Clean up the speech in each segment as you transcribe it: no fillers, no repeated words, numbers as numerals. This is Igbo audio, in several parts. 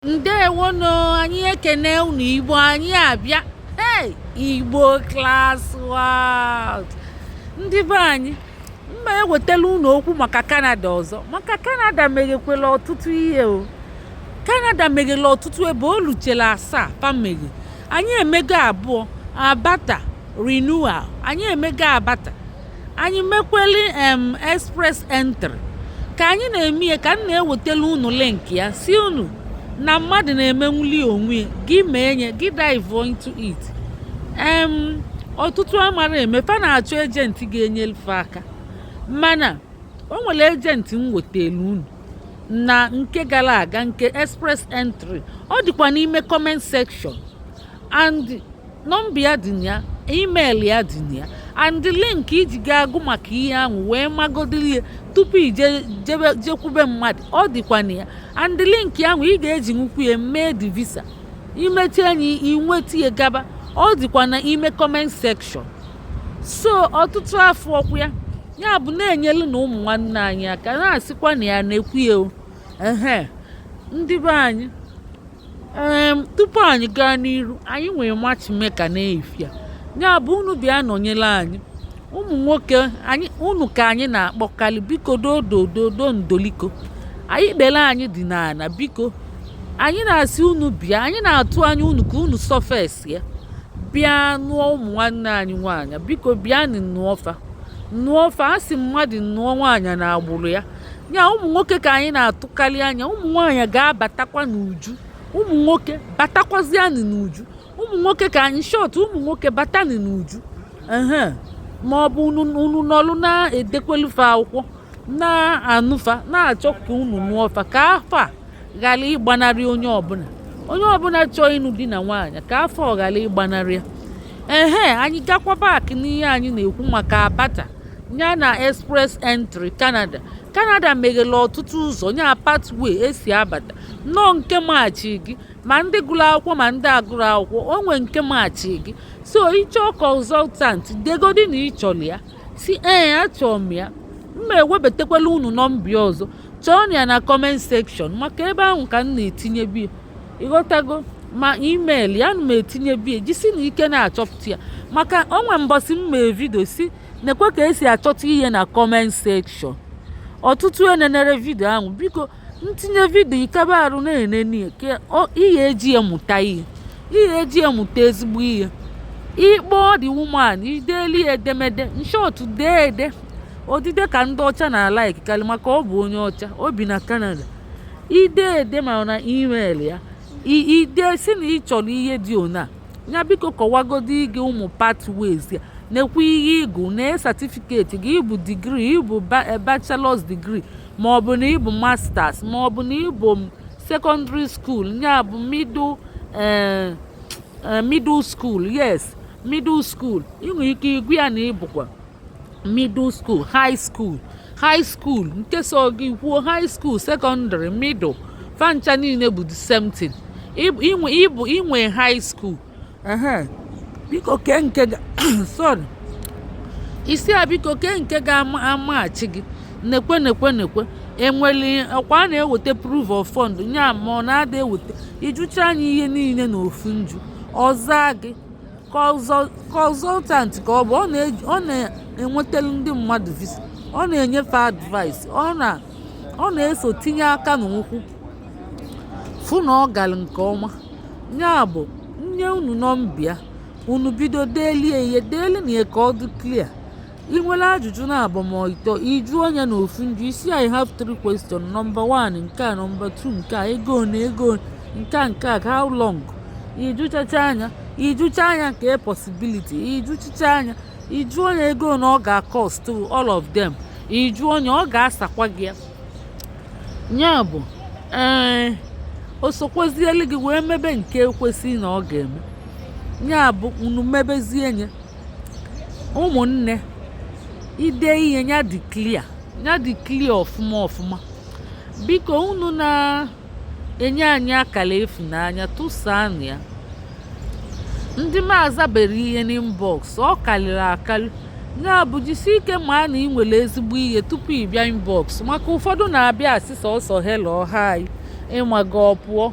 Ndewono, anyị ekene unu. Igbo, anyị abịa. Hey, Igbo Class World, ndị be anyị, mma ewetala unu okwu maka Canada ọzọ, maka Canada meghekwela ọtụtụ ihe o. Canada meghela ọtụtụ ebe o luchela asaa fa meghe. Anyị emego abụọ, ABTA renewal. Anyị emego ABTA, anyị mekweli express entry. Ka anyị na-eme ya, ka m na-ewetala unu link ya, si unu na mmadụ na-emenwuli onwe ya, gị mee nye gị dive into it. Ọtụtụ amara eme, fa na-achọ agent ga-enyefe aka, mana o nwere agent m wetelu unu na nke gara aga, nke express entry. Ọ dịkwa n'ime comment section, and nọmba ya dị na ya, email ya dị na ya, and link iji ga-agụ maka ihe ahụ wee magodiri ya tupu ije jebe jekwube mmadụ, ọ dịkwa na ya. And link ahụ ị ga-eji nwukwu ya mee the visa, imechi enyi inweta ya gaba, ọ dịkwa na ime comment section. So ọtụtụ afọ ọkwụ ya, ya bụ na-enyelu na ụmụ nwanne anyị aka, na-asịkwa na ya na-ekwu ya o. Ehe, ndị be anyị, tupu anyị gaa n'iru, anyị nwere matchmaker na-efi ya. Ya bụ unu bịa nọnyere anyị, ụmụ nwoke anyị, unu ka anyị na-akpọkarị. Biko, dodododo ndoliko anyị, kpere anyị dị n'ala. Biko, anyị na-asị unu bịa, anyị na-atụ anya unu ka unu surface ya bịa nụọ ụmụ nwanne anyị nwaanyị. Biko, bịanụ nụọ fa, nụọ fa. A sị mmadụ nụọ nwaanyị na agbụrụ ya. Ya ụmụ nwoke ka anyị na-atụkarị anya. Ụmụ nwaanyị ga-abatakwa n'uju, ụmụ nwoke batakwazianụ n'uju. Ụmụ nwoke ka anyị short, ụmụ nwoke batanụ n'uju. Ehe, ma ọ bụ unu nọlụ na-edekwelufe akwụkwọ, na-anụfa, na-achọ ka unu nụọ fa, ka afọ a ghara ịgbanarị onye ọbụla. Onye ọbụla chọọ ịnụ di na nwaanyị, ka afọ ghara ịgbanarị ya. Ehe, anyị gakwa back n'ihe anyị na-ekwu maka ABTA ya na express entry Canada. Canada meghere ọtụtụ ụzọ, ya pathway esi abata nnọọ nke maachị gị, ma ndị gụrụ akwụkwọ ma ndị agụrụ akwụkwọ, o nwe nke maachị gị. So ịchọọ consultant, degodi na ịchọrọ ya, si ee, achọrọ m ya. Mma ewebatakwala unu nọmba ọzọ, chọọ ya na comment section, maka ebe ahụ ka m na-etinye bie, ịghọtago? Ma email ya na m etinye bie. Jisi na ike na-achọpụta ya, maka onwe mbọsị m mee video si nekwe ka esi achọta ihe na comment section. Ọtụtụ enenere video ahụ. Biko, ntinye video, ikebe arụ na-enene ka ihe eji ya mụta ihe, ihe eji ya mụta ezigbo ihe. Ịkpọọ the woman, ideeli ya edemede, in short, dee ede odide ka ndị ọcha na like karị, maka ọ bụ onye ọcha, o bi na Canada. Ide ede ma na email ya, ide si na ị chọrọ ihe dị ona ya, biko kọwagodi gị ụmụ pathways ya, nekwa ihe ịgụ na certificate gị, ịbụ degree, ịbụ bachelor's degree, ma ọ bụ na ịbụ masters, ma ọ bụ na ịbụ secondary school, ya bụ middle middle school. Yes, middle school. Ị nwere ike ịgụ ya na ịbụkwa middle school, high school, high school nke so gị kwuo high school, secondary, middle, fancha niile bụ the same thing. Inwe ịbụ inwe high school. Ehe, biko, ke nke ga, sorry, isi a, biko, ke nke ga-amaghachi gị, nekwe nekwe nekwe enwere ọkwa a na-eweta proof of fund nya, ma ọ na-ada eweta. Ijucha anya ihe niile n'ofu nju, ọza gị. Consultant ka ọ bụ, ọ na-enwetara ndị mmadụ visa, ọ na-enyefe advice, ọ na-eso tinye aka n'ụkwụ fụ na ọ gara nke ọma. Ya bụ nye unu nọmba ya, unu bido deelie ihe, deeli na ya ka ọ dị clear. Ị nwere ajụjụ na abụ ma ịtọ, ịjụ onye na ofu njụ isi: "I have three question. Number one nke a, number two nke a, ego one, ego one nke a, nke a, how long?" Ịjụchacha anya, ịjụcha anya nke possibility, ịjụchicha anya, ịjụ onye ego na ọ ga-cost all of them. Ịjụ onye, ọ ga-asakwa gị ya. Ya bụ ee, o sokwezielu gị wee mebe nke ekwesị na ọ ga-eme. Ya bụ unu mebezie nye ụmụnne. Ide ihe ya dị clear, ya dị clear ọfụma ọfụma. Biko, unu na-enye anyị akara ịfụnanya, tụsaanụ ya. Ndị m azabere ihe n'inbox, ọ karịrị akarị. Ya bụ jisi ike ma na ị nwere ezigbo ihe tupu ị bịa inbox, maka ụfọdụ na-abịa asị sọsọ hello, hi, ịmaga, ọ pụọ.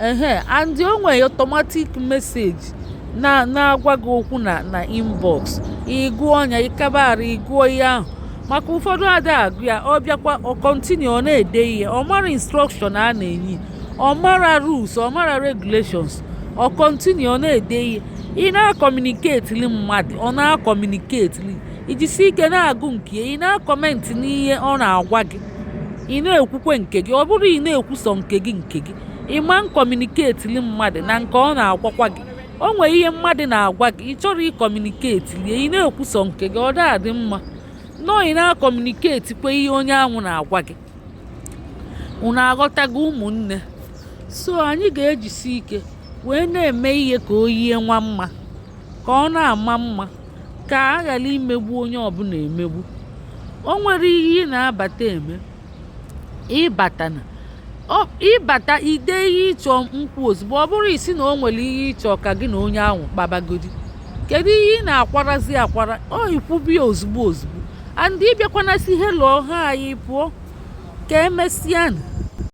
Ehe, and o nwere automatic message na na-agwa gị okwu na inbox. Ị gụọ ọnya, ịkabara ị gụọ ihe ahụ, maka ụfọdụ ada agụ ya. Ọ bịakwa, ọ continue, ọ na-ede ihe, ọ mara instruction a na-enye, ọ mara rules, ọ mara regulations, ọ continue, ọ na-ede ihe. Ị na-acommunicateli mmadụ, ọ na-acommunicateli, ijisi ike na-agụ nke ya, ị na-acomment n'ihe ọ na-agwa gị, ị na-ekwukwe nke gị. Ọ bụrụ ị na-ekwu sọ nke gị, nke gị, ị ma ncommunicateli mmadụ na nke ọ na-agwakwa gị. O nwere ihe mmadụ na-agwa gị, ị chọrọ ịcommunicate lie, ị na-ekwu sọ nke gị, ọ da adị mma nọọ. Ị na-acommunicate kwe ihe onye ahụ na-agwa gị. Unu aghọtago, ụmụnne? So anyị ga-ejisi ike wee na-eme ihe ka o yie nwa mma, ka ọ na-ama mma, ka a ghara imegbu onye ọbụla emegbu. O nwere ihe ị na-abata eme, ịbata na ịbata, ide ihe ịchọ nkwụ ozugbo. Ọ bụrụ isi na o nwere ihe ịchọ ka gị na onye ahụ kpabagodi, kedu ihe ị na-akwarazi akwara? Ọ ikwubi ozugbo ozugbo, and ịbịakwana si hello ha, anyị pụọ, ka emesịa.